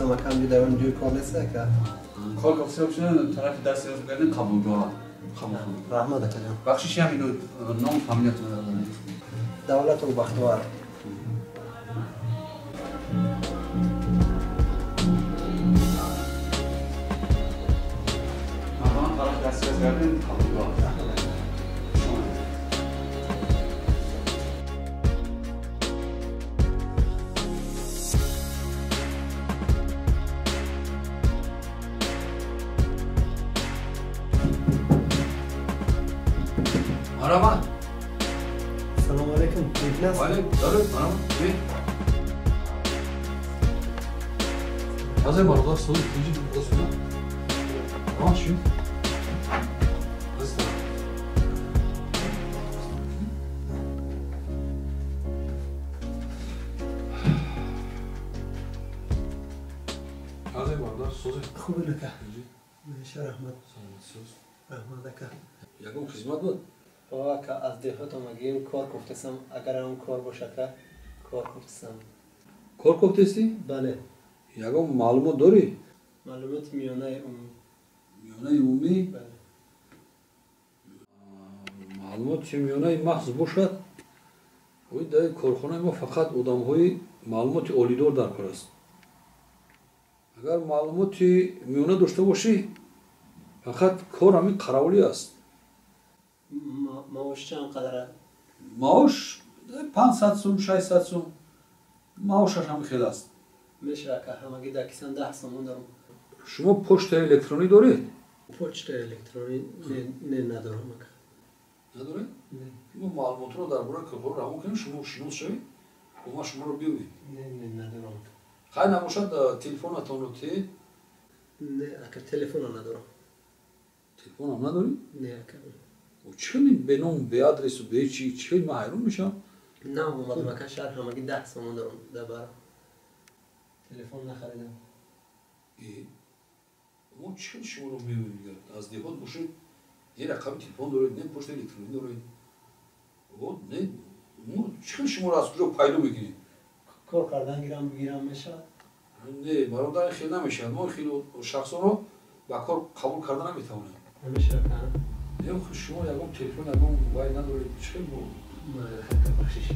кофтесам ака, ҳамҷо дар он ҷои кор нест ака. Кор кофтеса бошад, тарафи дасти рост бигардем, қабулгоҳ. Раҳмат акаҷон. Бахшиш ҳам ино ном фамилиятон додем. Давлату Бахтовар. Мардон тарафи дасти рост гардем, қабулгоҳ. Марҳабо. Салому алайкум. Бекнас. Алейкум салом. Марҳабо. Ҳозир бародар суди тинҷи дӯстона. Ҳа, шуд. Ҳозир бародар суди. Хуб ака. Меша раҳмат. Раҳмат ака. Ягон хизмат буд? Ака, аз деҳот омадем, кор кофтесам, агар он кор бошад, ака, кор кофтесам. Кор кофтестӣ? Бале. Ягон маълумот дорӣ? Маълумоти миёнаи умумӣ. Миёнаи умумӣ? Бале. Маълумоти миёнаи махз бошад, ой дар корхонаи мо фақат одамҳои маълумоти олидор дар кор аст. Агар маълумоти миёна дошта бошӣ, фақат кор ҳамин қаравулӣ аст. Маош чанд қадар? Маош 500 сум, 600 сум. Маошаш ҳам хел аст. Меша ака, ҳамагӣ дар кисам 10 сомон дорам. Шумо почтаи электронӣ доред? Почтаи электронӣ не, надорам ака. Надоред? Не. Мо маълумотро дар бораи корхона равон кунем, шумо шинос шавед, бо ман шуморо биёбед. Не, не, надорам. Хай набошад, телефонатонро те? Не ака, телефона надорам. Телефонам надорӣ? Не ака. Чӣ бе ном, бе адресу, бе чӣ, чӣ ман ҳайрон мешавам. На омадам ака, шаҳр ҳамагӣ 10 сомон дорам дар бар. Телефон нахаридам. Мо чӣ шуморо меёбем? Аз деҳот бошед, не рақами телефон доред, не почтаи электронӣ доред. Не, мо чӣ шуморо аз куҷо пайдо мекунем? Кор кардан гирам, бигирам мешавад? Не, бародар, хел намешавад. Мо хело шахсонро ба кор қабул карда наметавонем. Намешавад, а? Не, шумо ягон телефон, ягон вай надоред, чӣ бо? Бахшиш.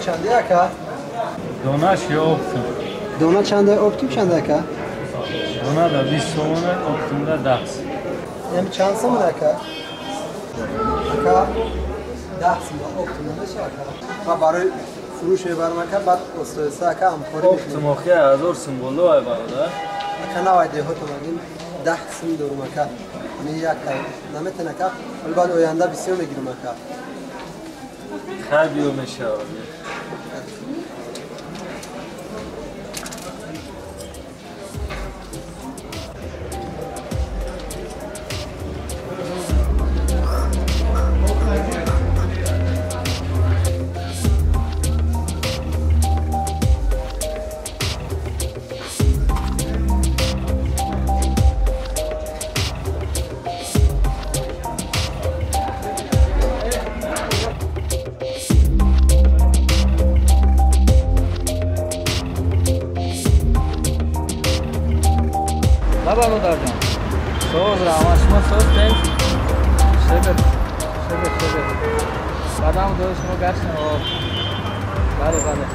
Чанде ака? Донаш ё оптом? Дона чанде, оптом чанде ака? Дона да 20 сомона, оптом да 10. Ям чанд сомон ака? Ака 10 сомон оптом намеша ака. Ма барои фурӯш мебарам ака, баъд остоиста ака ҳамкорӣ мекунем. Оптом охи 1000 сум боло ай бародар. Ака навай деҳотам агин 10 сум дорум ака. Ми як наметен ака, вале баъд оянда бисёр мегирам ака. Хай биё мешавад. Бародарҷон. Соз раҳмат, шумо создед? Шукр, шукр, шукр. Бадам дӯст шумо гаштем. Бале, бале.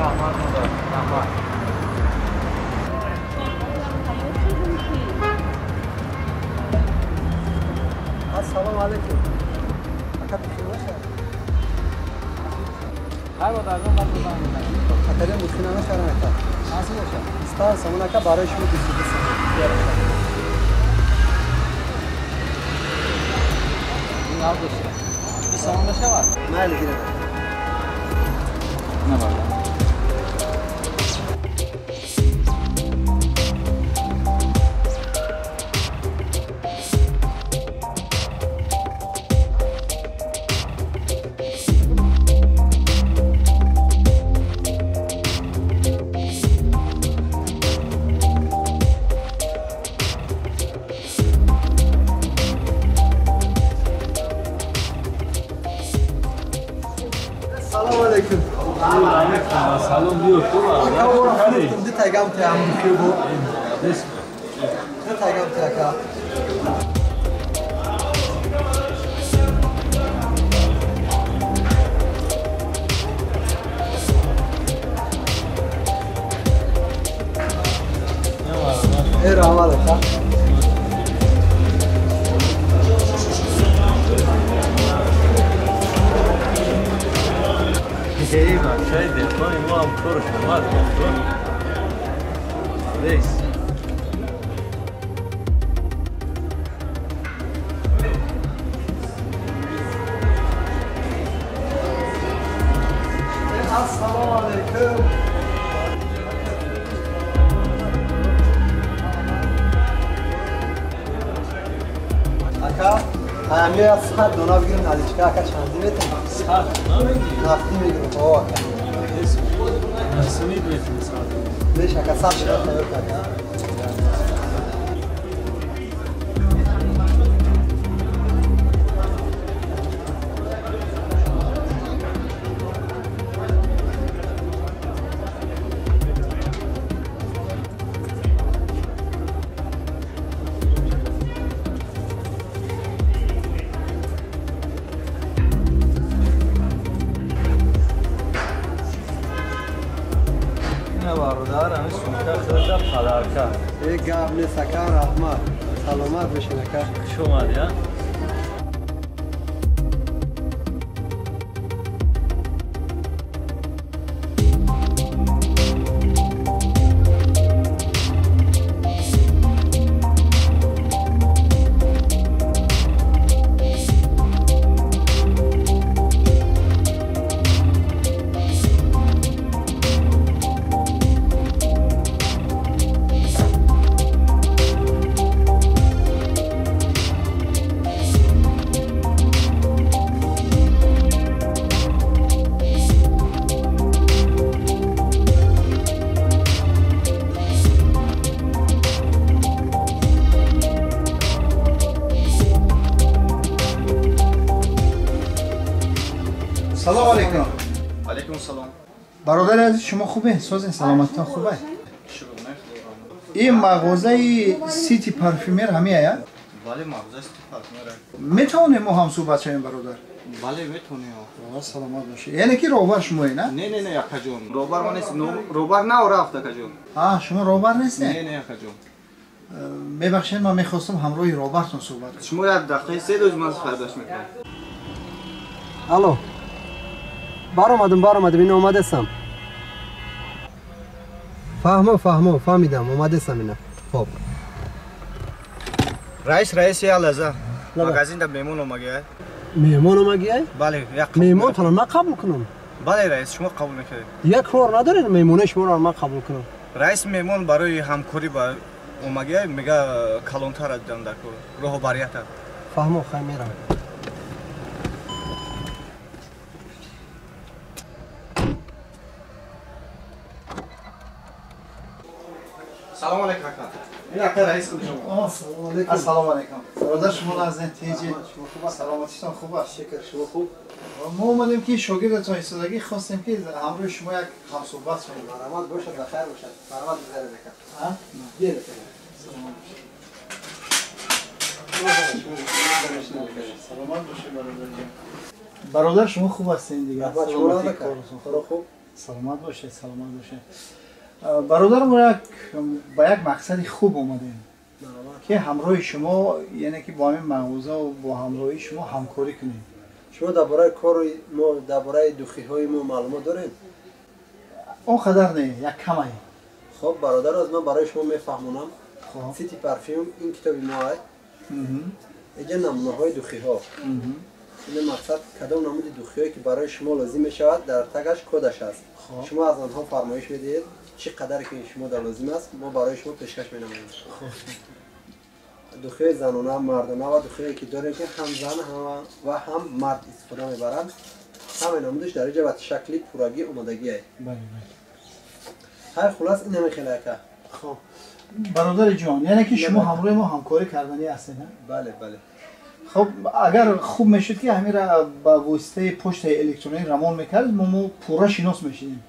Раҳмат, модар, раҳмат. Ассалому алайкум. Ака бихир бошад. Ҳай бародарҷон, ман дузан мезанам. Акаҷон бихир намешавам ака. Чанд сум бошад? 25 сомон ака барои шумо 22 сомон. Ин нав бошад. 20 сомон мешавад? Майли гиред. На бародар. Салом алейкум. Салом биё ту бародар. Ду тагам ти ам бихир бу. Ду тагам ти ака. Эй раҳмат ака. Эй бачаи деҳқони мо ҳам корш омад. Рейс. Ассалому алайкум. Ака, ҳамия 100 дона бигирем наличка ака чанди метавонам? 100 дона мегирӣ? Нафтӣ мегирам, о ака. Сумид метавонӣ 100 дона. Беш ака 100 шира тайёр ака. Бародар, ҳамин сумка хӯрда падарка. Э гап нест ака, раҳмат. Саломат бошед ака. Хуш омадӣ, а? Салом алейкум. Алейкум салом. Бародари азиз, шумо хубе? Созен, саломаттон хубе? Ин мағозаи Сити Парфюмер ҳамияя? Бале, мағозаи Сити Парфюмер. Метавонем мо ҳам суҳбат шавем, бародар? Бале, метавонем. Саломат бошед. Яъне ки роҳбар шумое, на? Не, не, не, акаҷон. Роҳбар ман нест. Роҳбар на рафт, акаҷон. А, шумо роҳбар нестед? Не, не, акаҷон. Мебахшед, ман мехостам ҳамроҳи роҳбартон суҳбат кунам. Шумо як дақиқаи се рӯз ман фардош мекунам. Алло. Баромадам, баромадам, ина омадасам. Фаҳмо, фаҳмо, фаҳмидам, омадасам ина. Хоб. Раис, раис, я лаза. Магазинда меҳмон омагиай. Меҳмон омагиай? Бале, як меҳмонтонро ман қабул кунам. Бале, раис, шумо қабул мекунед. Як кор надоред, меҳмонаи шуморо ман қабул кунам. Раис, меҳмон барои ҳамкорӣ ба омагиай, мега калонтар дидан дар кор, роҳбарията. Фаҳмо, хай меравем. Салом алейкум ака. Ин ака раис худ шумо. Ассалому алейкум. Ассалому алейкум. Бародар, шумо назди тинҷи, саломатитон хуб аст? Шукр, шумо хуб? Мо омадем ки шогирдатон истодагӣ, хостем ки ҳамроҳи шумо як ҳамсуҳбат шавем. Марҳамат бошад, ба хайр бошад. Марҳамат бизаред ака. А? Биёед ака. Саломат бошед. Саломат бошед, бародарҷон. Бародар, шумо хуб ҳастед дигар? Раҳмат, шумо Саломатӣ, ака. коротон Худо хуб? Саломат бошед, саломат бошед. Бародар, мо як ба як мақсади хуб омадем Марҳамат. ки ҳамроҳи шумо, яъне ки бо ҳамин мағозаву бо ҳамроҳии шумо ҳамкорӣ кунем. Шумо дар бораи кори мо, дар бораи духиҳои мо маълумот доред? Он қадар не, як камае. Хоб, бародар, аз ман барои шумо мефаҳмонам. Хоб. Сити парфюм ин китоби мо аст. Инҷа намунаҳои духиҳо. Ин мақсад кадом намуди духиҳое ки барои шумо лозим мешавад, дар тагаш кодаш аст. Хоб. Шумо аз онҳо фармоиш медиҳед, чӣ қадаре ки шумо дар лозим аст, мо барои шумо пешкаш менамоем. Хоб. Духиҳои занона, мардона ва духиҳое ки дорем ки ҳам зан ва ҳам мард истифода мебаранд, ҳамаи намудиш дар инҷа ба шакли пуррагӣ омодагиае. Бале, бале. Ҳар хулас ин ҳамин ака. Хоб. Бародари ҷон, яъне ки шумо Бале. ҳамроҳи мо ҳамкорӣ карданӣ ҳастед, на? Бале, бале. Хоб, агар хуб мешуд ки ҳамира ба воситаи почтаи электронӣ равон мекард, мо пурра шинос мешидем.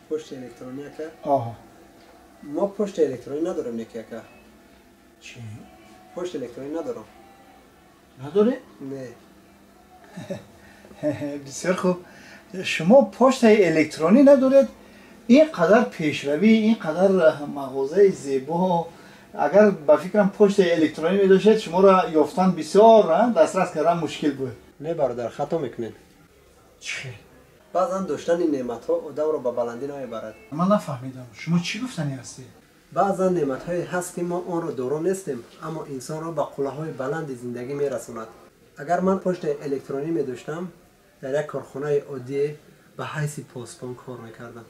Почтаи электронӣ ака? Оҳо. Мо почтаи электронӣ надорем неки ака. Чӣ? Почтаи электронӣ надорам. Надоред? Не. Бисёр хуб. Шумо почтаи электронӣ надоред, ин қадар пешравӣ, ин қадар мағозаи зебо, агар ба фикрам почтаи электронӣ медоштед, шуморо ёфтан бисёр, дастрас кардан мушкил буд. Не, бародар, хато мекунед. Чӣ? Баъзан доштани неъматҳо одамро ба баландӣ намебарад. Ман нафаҳмидам, шумо чӣ гуфтанӣ ҳастед? Баъзан неъматҳое ҳаст ки мо онро доро нестем, аммо инсонро ба қуллаҳои баланди зиндагӣ мерасонад. Агар ман почтаи электронӣ медоштам, дар як корхонаи оддие ба ҳайси посбон кор мекардам.